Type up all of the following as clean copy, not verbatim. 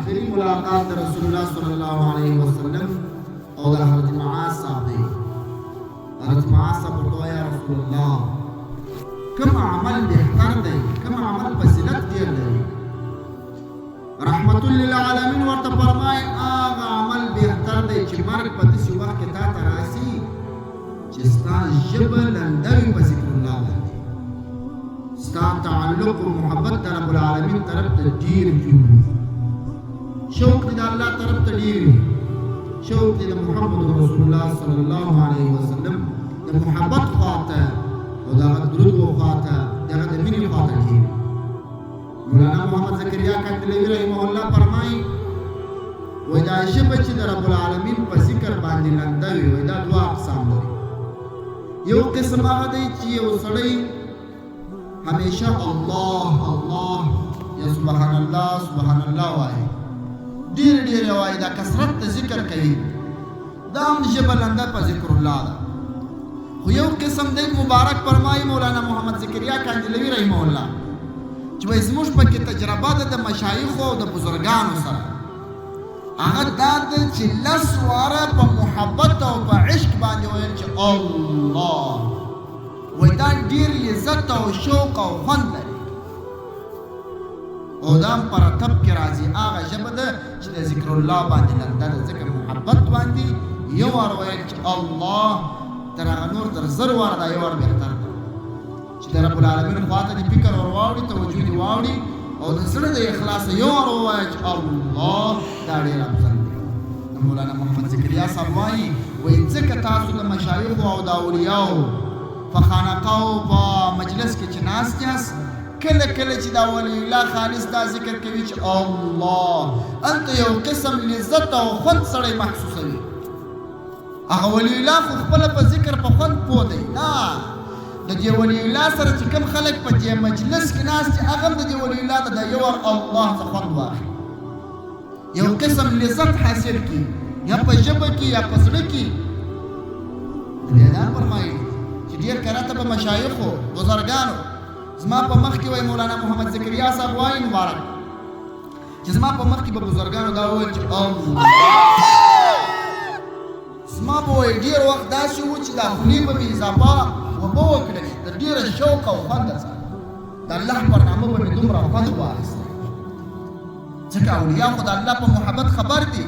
آخري ملاقات د رسول الله صلی الله علیه وسلم او د حضرت معاذ صاحب دی. حضرت معاذ صاحب ورته وایي، یا رسول الله، کوم عمل بهتر دی، کوم عمل فضیلت ډېر لري؟ رحمت للعالمین ورته فرمایي، هغه عمل بهتر دی چې مرګ په داسې وخت کې تا ته راسي چې ستا ژبه لنده وي په ذکر الله باندې، ستا تعلق او محبت د رب العالمین طرف ته ډېر جوړ وي، شوق دې د الله طرف ته ډېر وي، شوق دې د محمد رسول الله صلی الله علیه وسلم د محبت خواته او د هغه درود خواته، د هغه د مینې خواته ډېر وي. مولانا محمد زکریا کندلوي رحمه الله فرمایي، وایي دا ژبه چې د رب العالمین په ذکر باندې لنده وي، وایي دا دوه اقسام لري. یو قسم هغه دی چې یو سړی همیشه الله الله یا سبحان الله سبحان الله وایي، ډېر ډېر یې وایي، دا کثرت د ذکر کوي، دا هم ژبه لنده په ذکر الله ده. خو یو قسم دی مبارک فرمایي مولانا محمد زکریا کاندیلوي رحمه الله چې وایي زموږ پکې تجربه ده د مشایخو او د بزرګانو سره، هغه دا ده چې لس واره په محبت او په عشق باندې ویل چې الله، وایي دا ډېر لذت او شوق او خوند لري. او دا هم په رتب کې راځي، هغه ژبه ده چې د ذکر الله باندې لنده ده، ځکه محبت باندې یو وار ویل چې الله تر هغه نور تر زر واره دا یو وار بهتر ده چې د رب العالمین خواته دې فکر ور واوړي، توجه دې واوړي او د زړه د اخلاص یو وار ووایه چې الله، دا ډېر افضل دی. نو مولانا محمد زکریا صاحب وایي، وایي ځکه تاسو د مشایخو او د اولیاو په خانقاه او په مجلس کې چې ناست یاست، کله کله چې دا ولی الله خالص دا ذکر کوي چې الله، هلته یو قسم لذت او خوند سړی محسوسوي. هغه ولی الله خو خپله په ذکر په خوند پوه دی نه، د دې ولی الله سره چې کوم خلک په دې مجلس کې ناست دي، هغه هم د دې ولی الله نه د یو وار الله څخه خوند واخلي، یو قسم لذت حاصل کړي، یا په ژبه کې یا په زړه کې. بیا دا فرمایي چې ډېر کرته به مشایخو بزرګانو زما په مخ کې وایي، مولانا محمد زکریا صاحب وایي مبارک چې زما په مخ کې به بزرګانو دا وویل چې الله، زما به وایي ډېر وخت داسې و چې دا خولې به مې اضافه وبه وکړلې د ډېره شوق او خونده څخه، د الله پر نامه به مې دومره خوند واخیستی، ځکه اولیا خو د الله په محبت خبر دي،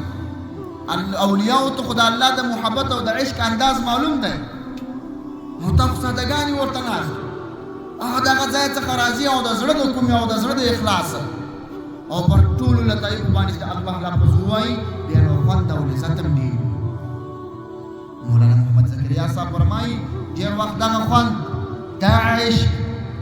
اولیاو ته خو د الله د محبت او د عشق انداز معلوم دی، نو تاسو سادهګانې ورته ناست، هغه دغه ځای څخه راځي او د زړه د کومې او د زړه د اخلاص او پر ټولو لطایفو باندې چې د الله لفظ ووایي، بیا نو خوند او لذت هم ډېر وي. مولانا محمد زکریا صاحب فرمایي ډېر وخت دغه خوند، دا عشق،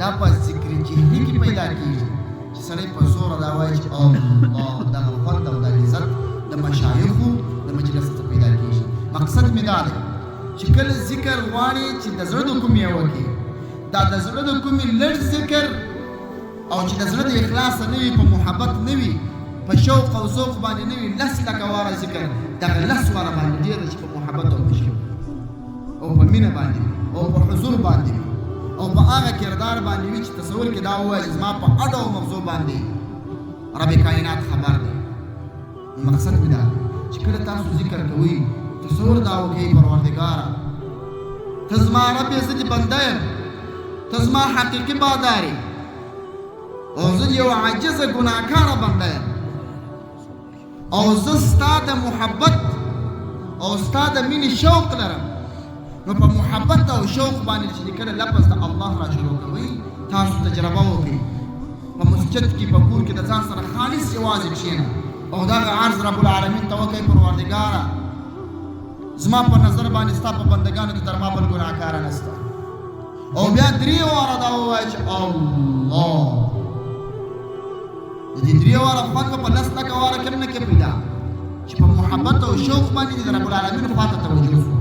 دا په ذکر جهري کې پیدا کېږي چې سړی په زوره دا وایي چې الله، دغه خوند او دا لذت د مشایخو د مجلس څخه پیدا کېږي. مقصد مې دا دی چې کله ذکر غواړي چې د زړه د کومې یې وکړي، دا د زړه د کومې لږ ذکر او چې د زړه د اخلاص نه وي، په محبت نه وي، په شوق او ذوق باندې نه وي، لس لکه واره ذکر دغه لس واره باندې ډېر چې په محبت او په شوق او په مینه باندې وي او په حضور باندې وي او په هغه کردار باندې وي چې تصور کې دا ووایي چې زما په اډه او مغزو باندې رب کائنات خبر دی. مقصد مې دا چې کله تاسو ذکر کوئ تصور دا وکړئ، پروردګاره ته زما رب یې، زه دې بنده یم، ته زما حقیقي بادار یې او زه یو عاجزه ګناهکاره بنده یم او زه ستا د محبت او ستا د مینې شوق لرم. نو په محبت او شوق باندې چې کله لفظ د الله را شروع کوئ، تاسو تجربه وکړئ په مسجد کې، په کور کې د ځان سره خالص یوازې کښېنه او دغه عرض رب العالمین ته وکړئ، پروردګاره زما په نظر باندې ستا په بندګانو کې تر ما بل ګناهکاره نشته. او بیا درې واره دا ووایه چې الله، د دې درې واره خوند به په لس لکه واره کې هم نه کې پیدا چې په محبت او شوق باندې د رب العالمین خواته توجه شو.